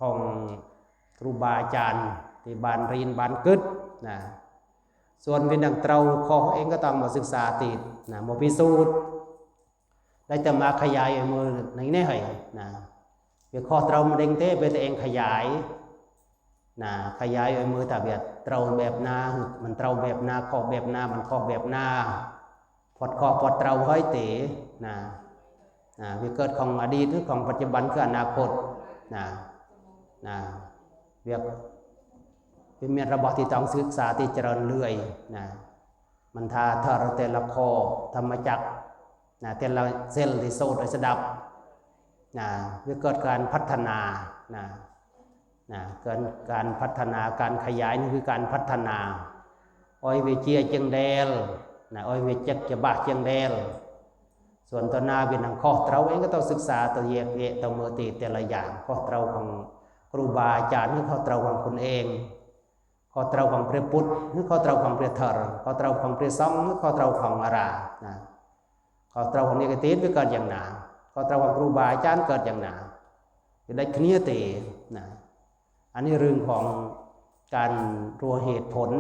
ຂອງຄູບາອາຈານທີ່ບານຮຽນບານກຶດນະ. ສ່ວນເປັນຫຍັງເຕົາຂອງເອງກໍຕ້ອງມາສຶກສາຕິດນະ ມາພິສູດ ໄດ້ແຕ່ມາຂະຫຍາຍເອົາມືໃນນີ້ໃຫ້ນະ. ເວຍຂໍ້ເຕົາມັນເດ້ງເຕ ເປັນແຕ່ເອງຂະຫຍາຍນະ ຂະຫຍາຍເອົາມື ຖ້າເວຍເຕົາແບບນາ ມັນເຕົາແບບນາ ຂໍ້ແບບນາ ມັນຂໍ້ແບບນາ ພອດຂໍ້ພອດເຕົາເຮີ້ຍເຕນະ. ນະ ເວຍເກີດຂອງອະດີດ ຫຼື ຂອງປັດຈຸບັນ ຄືອະນາຄົດນະ. ນະ ວຽກ ເປັນແມ່ນລະບອກທີ່ຕ້ອງສຶກສາ ທີ່ຈະເລີນເລື້ອຍນະ. ມັນຖ້າເທີແຕ່ລະຂໍ້ ທຳມະຈັກນະ ແຕ່ລະເຊວທີ່ໂສດໄດ້ສະດັບນະ ເວຍເກີດການພັດທະນານະ. ນະ ເກີດການພັດທະນາ ການຂະຫຍາຍນີ້ຄືການພັດທະນາ. ອອຍເວຍເຈຍຈຽງແດລນະ ອອຍເວຍຈັກຈະບາຈຽງແດລ. ສ່ວນຕໍ່ໜ້າເປັນຫຍັງ ຂໍ້ເຕົາເອງກໍຕ້ອງສຶກສາ ຕົວແຍກແຍະ ຕົວເມີຕິແຕ່ລະຢ່າງ ຂໍ້ເຕົາຂອງຄູບາອາຈານ ຫຼື ຂໍ້ເຕົາຂອງຕົນເອງ ຂໍ້ເຕົາຂອງພຣະພຸດ ຫຼື ຂໍ້ເຕົາຂອງພຣະເທີ ຂໍ້ເຕົາຂອງພຣະສັງ ຫຼື ຂໍ້ເຕົາຂອງອາຣານະ. ຂໍ້ເຕົາຂອງເນກາຕິບເກີດຢ່າງນາ ຂໍ້ເຕົາຂອງຄູບາອາຈານເກີດຢ່າງນາ ເປັນໄດ້ຄະເນຍເຕນະ. ອັນນີ້ເລື່ອງຂອງການຕົວະເຫດຜົນ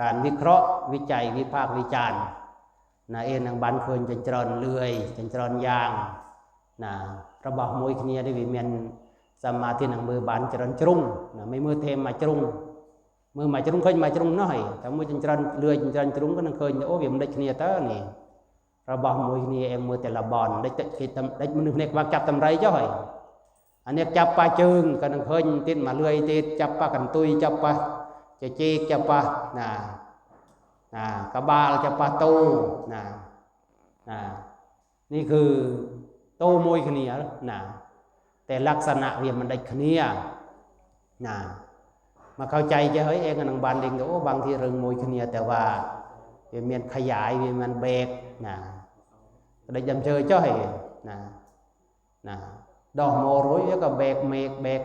ການວິເຄາະ ວິໄຈ ວິພາກວິຈານນະ. ເອນນາງບານເຄີຍຈະຈະເລີນເລື່ອຍ ຈະຈະເລີນຢ່າງນະ. ລະບອກມວຍຄະເນຍໄດ້ວິແມ່ນສະມາທິນາງມືບານຈະເລີນຈະລຸງນະ ໄມ່ມືເທມມາຈະລຸງ ມືມາຈະລຸງ ເຄີຍມາຈະລຸງນ້ອຍ ແຕ່ມືຈະຈະເລີນເລື່ອຍ ຈະຈະເລີນຈະລຸງ ກໍນາງເຄີຍ ໂອ້ ວິແມ່ນໄດ້ຄະເນຍເຕີນີ້. ລະບອກມວຍຄະເນຍເອງ ມືແຕ່ລະບອນ ໄດ້ຈັບ ໄດ້ມື້ເນັກວາງຈັບຕຳໄລຈ້ອຍ ອັນນີ້ຈັບປາຈຶງ ກໍນາງເຄີຍຕິດມາເລື່ອຍ ຕິດຈັບປາກັນຕຸຍ ຈັບປາຈະຈິກ ຈັບປານະ ນະ ກະບາລ ຈັບປາໂຕນະ ນະ. ນີ້ຄືໂຕມວຍຄະເນຍນະ ແຕ່ລັກສະນະວຽມັນໄດ້ຄະເນຍນະ. ມາເຂົ້າໃຈຈະເຮີ້ຍເອງ ນາງບານເອງ ໂອ້ ບາງທີເລື່ອງມວຍຄະເນຍ ແຕ່ວ່າວຽແມ່ນຂະຫຍາຍ ວຽແມ່ນແບກນະ ກໍໄດ້ຈຳເຈີຈ້ອຍນະ. ນະ ດອກໂມໂຣຍ ວຽກະແບກເມກ ແບກ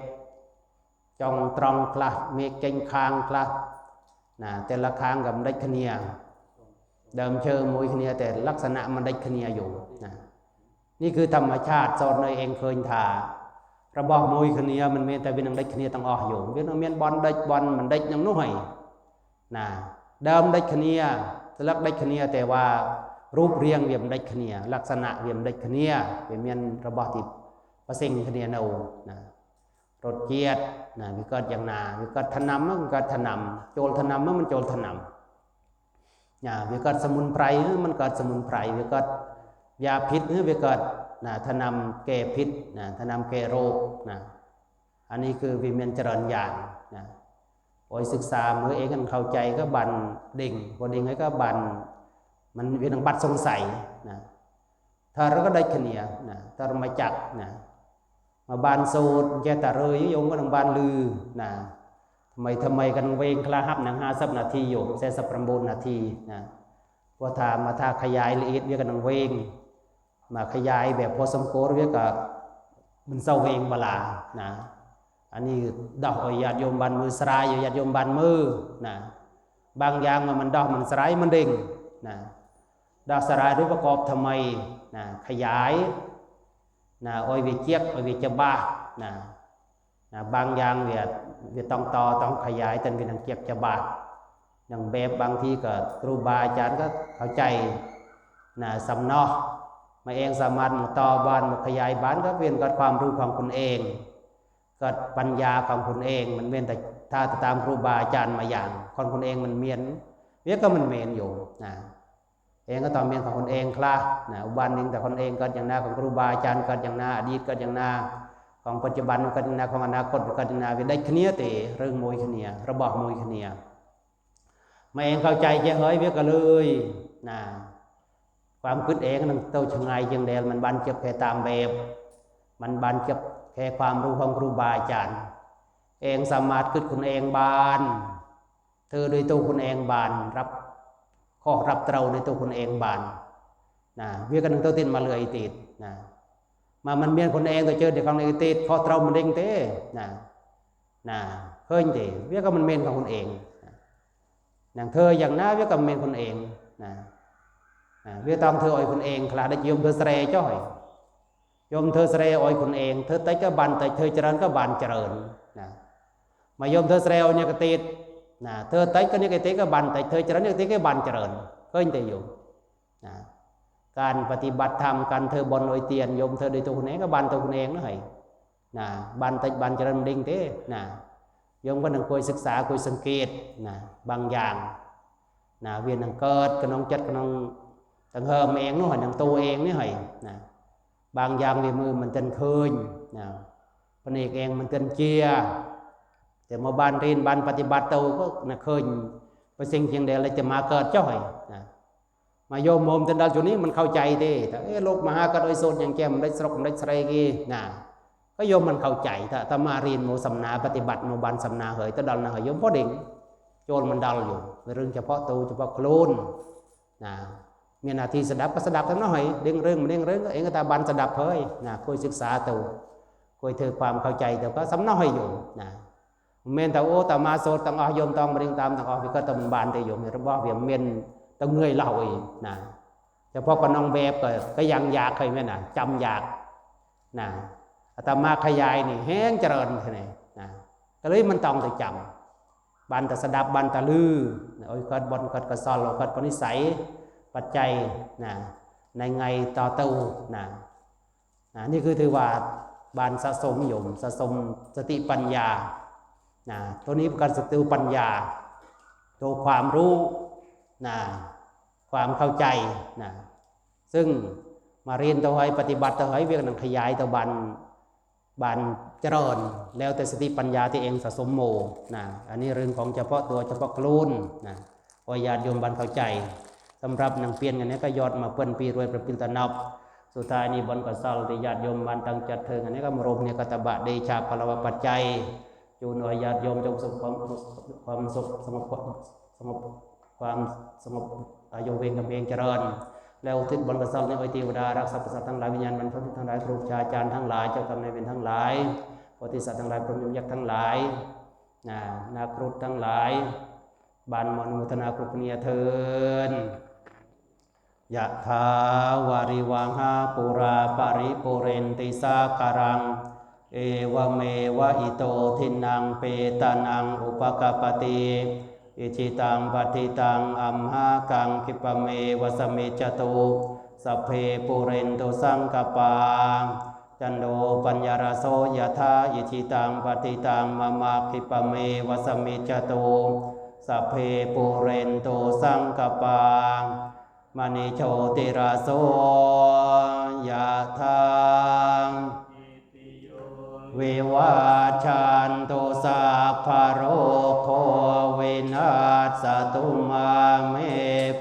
ຈອງຕຣອງຄລະ ເມກເກັງຄາງຄລະນະ ແຕ່ລະຄາງກໍມັນໄດ້ຄະເນຍ ເດີມເຊີມວຍຄະເນຍ ແຕ່ລັກສະນະມັນໄດ້ຄະເນຍຢູ່ນະ. ນີ້ຄືທຳມະຊາດ ສອນໃຫ້ເອງເຄີຍຖ້າລະບອກມວຍຄະເນຍ ມັນແມ່ນແຕ່ວຽນາງໄດ້ຄະເນຍ ຕ້ອງອອກຢູ່ ວຽນາງແມ່ນບອນເດັກ ບອນມັນເດັກຍັງນ້ອຍນະ. ເດີມໄດ້ຄະເນຍ ສະລັກໄດ້ຄະເນຍ ແຕ່ວ່າຮູບຮຽງວຽນາງໄດ້ຄະເນຍ ລັກສະນະວຽນາງໄດ້ຄະເນຍ ວຽນາງແມ່ນລະບອກທີ່ປະເສັງຄະເນຍໂນນະ. ລົດຈຽດນະ ວຽກເກີດຢ່າງນາ ວຽກເກີດທະນຳ ມັນເກີດທະນຳ ໂຈນທະນຳ ມັນໂຈນທະນຳນະ. ວຽກເກີດສະໝຸນໄພ ມັນເກີດສະໝຸນໄພ ວຽກເກີດຢາພິດ ວຽກເກີດນະ ທະນຳແກ້ພິດນະ ທະນຳແກ້ໂລກນະ. ອັນນີ້ຄືວຽນາງຈະເລີນຢ່າງນະ. ໂອຍ ສຶກສາມືເອງ ຄັນເຂົ້າໃຈກໍບານເດັງ ບໍ່ເດັງໃຫ້ກໍບານ ມັນວຽນາງບັດສົງໄສນະ. ເທີກໍໄດ້ຄະເນຍນະ ເທີມາຈັກນະ ມາບານໂສດ ແຈຕະເລີຍຍົງກໍນາງບານລືນະ. ທຳໄມ ທຳໄມກັນເວງຄລະ ຮັບນາງຫ້າສິບນາທີຢູ່ ແຊສະປະມູນນາທີນະ. ພວກຖ້າມາຖ້າຂະຫຍາຍລະອຽດວຽກກັນນາງເວງ ມາຂະຫຍາຍແບບພໍສົມຄວນ ວຽກກໍມັນເຊົາເວງບາລານະ. ອັນນີ້ດອກ ໂອຍ ຍາດໂຍມບານມື ສະຫຼາຍຢູ່ ຍາດໂຍມບານມືນະ. ບາງຢ່າງມັນ ມັນດອກ ມັນສະຫຼາຍ ມັນເດັງນະ. ດອກສະຫຼາຍໂດຍປະກອບທຳໄມນະ ຂະຫຍາຍນະ ໂອຍ ວຽກຈຽກ ໂອຍ ວຽກຈະບານະ. ນະ ບາງຢ່າງວຽກ ວຽກຕ້ອງຕໍ່ ຕ້ອງຂະຫຍາຍ ແຕ່ວຽນາງຈຽກຈະບາດ ນາງແບບບາງທີກໍຄູບາອາຈານກໍເຂົ້າໃຈນະ ສຳເນາະ ມາເອງສາມາດມາຕໍ່ບານ ມາຂະຫຍາຍບານ ກໍເປັນເກີດຄວາມຮູ້ຂອງຕົນເອງ ເກີດປັນຍາຂອງຕົນເອງ. ມັນແມ່ນແຕ່ຖ້າຕາມຄູບາອາຈານມາຢ່າງ ຂອງຕົນເອງມັນແມ່ນ ວຽກກໍມັນແມ່ນຢູ່ນະ. ເອງກໍຕ້ອງແມ່ນຂອງຕົນເອງຄລະນະ ອຸບັນເອງ ແຕ່ຕົນເອງເກີດຢ່າງນາ ຂອງຄູບາອາຈານເກີດຢ່າງນາ ອະດີດເກີດຢ່າງນາ ຂອງປັດຈຸບັນເກີດຢ່າງນາ ຂອງອະນາຄົດເກີດຢ່າງນາ ວຽນາງໄດ້ຄະເນຍເຕ ເລື່ອງມວຍຄະເນຍ ລະບອກມວຍຄະເນຍ. ມາເອງເຂົ້າໃຈຈະເຮີ້ຍວຽກກໍເລີຍນະ. ຄວາມຄິດເອງນັ້ນ ໂຕຊະງາຍຈຽງແດນ ມັນບານເຈັບແຄ່ຕາມແບບ ມັນບານເຈັບແຄ່ຄວາມຮູ້ຂອງຄູບາອາຈານ. ເອງສາມາດຄິດຕົນເອງບານ ເທີໂດຍໂຕຄົນເອງບານ ຮັບ ຂໍຮັບເຕົາໃນໂຕຄົນເອງບານນະ. ວຽກກັນໜຶ່ງໂຕຕິດມາເລື່ອຍຕິດນະ. ມາມັນແມ່ນຄົນເອງໂຕເຈີດຂອງເອງຕິດ ຂໍເຕົາມັນເດ້ງເຕນະ ນະ ເຄີຍເຕ ວຽກກໍມັນແມ່ນຂອງຄົນເອງນະ. ນາງເທີຢ່າງນາ ວຽກກໍມັນແມ່ນຄົນເອງນະ. ນະ ວຽກຕ້ອງເທີອອຍຄົນເອງຄລະ ໄດ້ຍົມເທີສະແລຈ້ອຍ ໂຍມເທີສະແລໂອຍຄຸນເອງ ເທີໄຕກະບານໄຕ ເທີຈະເລີນກະບານຈະເລີນນະ. ມາໂຍມເທີສະແລໂອຍຍາກະຕິດນະ ເທີໄຕກະຍາກະຕິດກະບານໄຕ ເທີຈະເລີນຍາກະຕິດກະບານຈະເລີນ. ເຄີຍແຕ່ໂຍມນະ ການປະຕິບັດທຳ ການເທີບ່ອນໂອຍຕຽນ ໂຍມເທີໂດຍໂຕຄຸນເອງກະບານໂຕຄຸນເອງນະເຮີຍນະ. ບານໄຕບານຈະເລີນມັນດິງເຕນະ. ໂຍມກະນັ່ງກວຍສຶກສາ ກວຍສັງເກດນະ ບາງຢ່າງນະ ວຽນນັ່ງເກີດກະນອງຈັດກະນອງ ຕັງເຮີມເອງເນາະ ນັ່ງໂຕເອງນີ້ເຮີຍນະ. ບາງຢ່າງວຽນມືມັນເຕີນເຄີຍນະ ພະເນກເອງມັນເຕີນເຈຍ ແຕ່ມາບານເຮນບານປະຕິບັດໂຕກະນະເຄີຍ ໄປເສັງພຽງໃດລະຈະມາເກີດເຈົ້າເຮີຍນະ. ມາໂຍມໂມມເຕີນດັນຈຸນີ້ມັນເຂົ້າໃຈເຕ ເອ ໂລກມະຫາກັດໂອຍໂສດຍັງແຈມໄດ້ສະລົກໄດ້ສະເຣກີນະ. ກະໂຍມມັນເຂົ້າໃຈ ຖ້າ ຖ້າມາຮຽນໂມສຳນາ ປະຕິບັດໂມບານສຳນາເຮີຍ ຕະດັນນະເຮີຍ ໂຍມພໍເດັງ ໂຈນມັນດັນຢູ່ ເປັນເລື່ອງສະເພາະໂຕ ສະເພາະໂຄນນະ. ມີໜ້າທີ່ສະດັບກະສະດັບຊຳເນາະເຮີຍ ເດັງເລື່ອງມັນເດັງເລື່ອງ ເອງກະຕາບານສະດັບເຮີຍນະ. ກວຍສຶກສາໂຕ ກວຍເທີຄວາມເຂົ້າໃຈໂຕກະຊຳເນາະເຮີຍໂຍມນະ. ແມ່ນແຕ່ໂອຕາມາໂສດຕັງອອກ ໂຍມຕ້ອງມາເດັງຕາມຕັງອອກ ກະຕ້ອງບານເຕໂຍມ ເຫັນບໍ່ ວຽນເມັນຕະເງືອຍລາວອີກນະ. ສະເພາະກະນອງແບບກະ ກະຍັງຢາກເຄີຍແມ່ນນະ ຈຳຢາກນະ. ອາດຕະມາຂະຫຍາຍນີ້ແຮງຈະເລີນເທົ່ານີ້ນະ ກະເລີຍມັນຕ້ອງໄດ້ຈຳ ບານຕາສະດັບ ບານຕາລືນະ. ໂອຍເກີດບ່ອນເກີດກະຊອນ ໂອຍເກີດບ່ອນນິໄສ ປັດໄຈນະ ໃນໄງຕໍ່ໂຕນະ. ນະ ນີ້ຄືຖືວ່າບານສະສົມໂຍມ ສະສົມສະຕິປັນຍານະ. ໂຕນີ້ເປັນການສະຕິປັນຍາ ໂຕຄວາມຮູ້ນະ ຄວາມເຂົ້າໃຈນະ. ຊຶ່ງມາຮຽນໂຕໃຫ້ ປະຕິບັດໂຕໃຫ້ ວຽກນັ້ນຂະຫຍາຍໂຕບານ ບານຈະເລີນ ແລ້ວແຕ່ສະຕິປັນຍາທີ່ເອງສະສົມໂມນະ. ອັນນີ້ເລື່ອງຂອງສະເພາະໂຕ ສະເພາະໂຄນນະ. ຂໍໃຫ້ຍາດໂຍມບານເຂົ້າໃຈ. ສຳລັບໜັງປຽນອັນນີ້ກະຍອດມາເປື້ອນປີລວຍປະປິນຕະນອບ. ສຸດທ້າຍນີ້ບ່ອນກະຊອນທີ່ຍາດໂຍມບານຕັ້ງຈັດເທິງອັນນີ້ກະມາລົມເນກະຕະບະເດຊະພະລະວະປັດໄຈ ຈູນໃຫ້ຍາດໂຍມຈົ່ງປະສົບຄວາມ ຄວາມສຸກ ສະຫງົບ ສະຫງົບ ຄວາມສະຫງົບ ອາຍຸເວງກຳເພງຈະເລີນ. ແລ້ວອຸທິດບ່ອນກະຊອນນີ້ ໂອຍເທວະດາ ຮັກສາພະສັດທັງຫຼາຍ ວິນຍານບັນພະບຸລຸດທັງຫຼາຍ ຄູບາອາຈານທັງຫຼາຍ ເຈົ້າກຳນາຍເວນທັງຫຼາຍ ໂພທິສັດທັງຫຼາຍ ພົມຍັກທັງຫຼາຍນະ ນາກະລຸດທັງຫຼາຍ ບານມາອະນຸໂມທະນາຄຸບເນຍເທີນ. ຍະຖາວາລິວະຫາປູຣາປະລິປູເຣນຕິສາຄາລັງ ເອວະເມວະອິໂຕທິນນັງເປຕານັງອຸປະກະປະຕິ ອິດຖິຕັງປັດຖິຕັງ ອັມຫາກັງ ຂິບປະເມວະສະມິດຈະຕຸ ສັບເພປູເຣນຕຸສັງກະປາ ຈັນໂທປັນນະລະໂສຍະຖາ ອິດຖິຕັງປັດຖິຕັງ ມະມະຂິບປະເມວະສະມິດຈະຕຸ ສັບເພປູເຣນຕຸສັງກະປາ ມະນີໂຊຕິລະໂສຍະຖາ ວິວາຈັນຕຸສັບພະໂລໂຄ ວິນັດສະຕຸມາເມ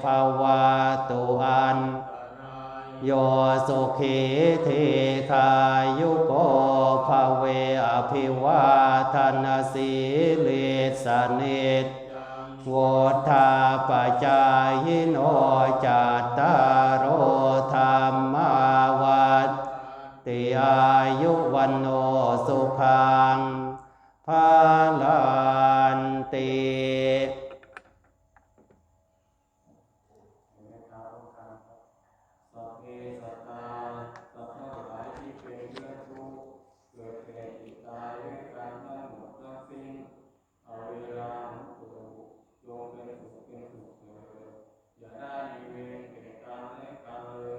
ພະວັດຕຸອັນຕະລາໂຍ ສຸຂີ ດີຄາຍຸໂກ ພະເວ ອະພິວາທະນະສີລິສະນິດ ວຸດທາປະຈາຍິໂນ ຈັດຕາໂລ ທຳມາ ວັດຕິ ອາຍຸ ວັນໂນ ສຸຂັງ ພະລັນຕິ. ສັບເພສັດຕາ ສັດທັງຫຼາຍທີ່ເປັນເພື່ອນທຸກ ເກີດແກ່ເຈັບຕາຍດ້ວຍກັນທັງໝົດທັງສິ້ນ ອະເວລາຫົນຕຸ ຈົ່ງເປັນສຸກເປັນສຸກເທີດ ຢ່າໄດ້ມີເວນແກ່ກັນແລະກັນເລີຍ